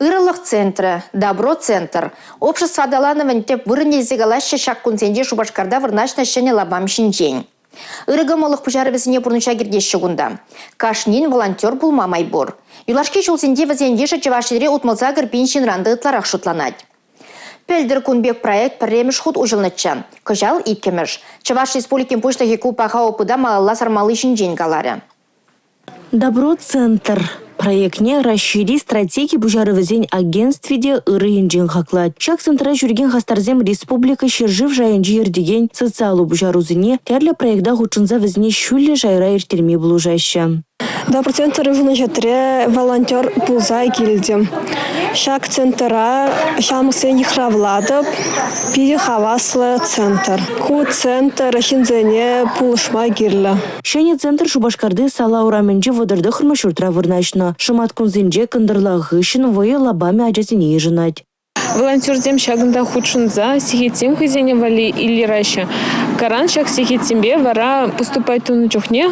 Ырӑлӑх центрӗ, Добро центр, общество аталанӑвӗн тӗп вырӑнӗ тесе калаҫҫӗ ҫак кунсенче Шупашкарта вырнаҫнӑ ҫӗнӗ лапам ҫинчен. Ырӑ кӑмӑллӑх пуҫарӑвӗсене пурнӑҫа кӗртеҫҫӗ кунта. Кашнин волонтер пулма май пур. Юлашки ҫулсенче вӗсен йышӗ Чӑваш Енре 68 пин ҫынран та ытларах шутланать. Пӗлтӗр кун пек проект пӗрремӗш хут уҫӑлнӑччӗ. Кӑҫал иккӗмӗш. Чӑваш Республикин Пуҫлӑхӗ ку паха опыта малалла сармалли ҫинчен каларӗ. «Добро центр» проектне Раҫҫейри стратеги пуҫарӑвӗсен агентстви те ырӑ енчен хаклать. Ҫак центра ҫӳрекен хастарсем республика, ҫӗршыв шайӗнче иртекен социаллӑ пуҫарусене, тӗрлӗ проекта хутшӑнса вӗсене ҫӳллӗ шайра ирттерме пулӑшаҫҫӗ. «Добро центр» юхӑнӑҫӗтре волонтер пулса килтӗм. Ҫак центра ҫамрӑксене йыхравлатӑп. Питӗ хаваслӑ центр. Ку центр ҫынсене пулӑшма кирлӗ. Ҫӗнӗ центр Шупашкарти Сала урамӗнчи 39-мӗш ҫуртра вырнаҫнӑ. Шӑмат кунсенче кӑнтӑрла хыҫҫӑн вӑйӑ лапамӗ ачасене йышӑнать. Волонтерсем ҫакӑнта хутшӑнса сехетсем хӑйсене валли илтереҫҫӗ. Кайран ҫак сехетсемпе вара поступать тунӑ чухне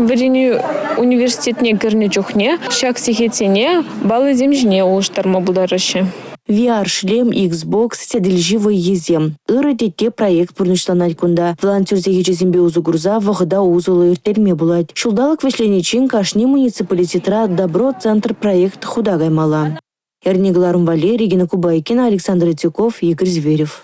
вӗренӳ университетне кӗрнӗ чухне ҫак сехетсене баллӑсем ҫине улӑштарма пултараҫҫӗ. VR-шлем, Xbox, сӗтелҫи вӑййисем. Ырӑ тетте проект пурнӑҫланать кунта. Волонтер сехечӗсемпе усӑ курса вӑхӑта усӑллӑ ирттерме пулать. Ҫулталӑк вӗҫлениччен кашни муниципалитетра «Добро центр» проект хута каймалла. Эрне кӑларӑм валли Регина Кубайкина, Александр Тюков, Игорь Зверев.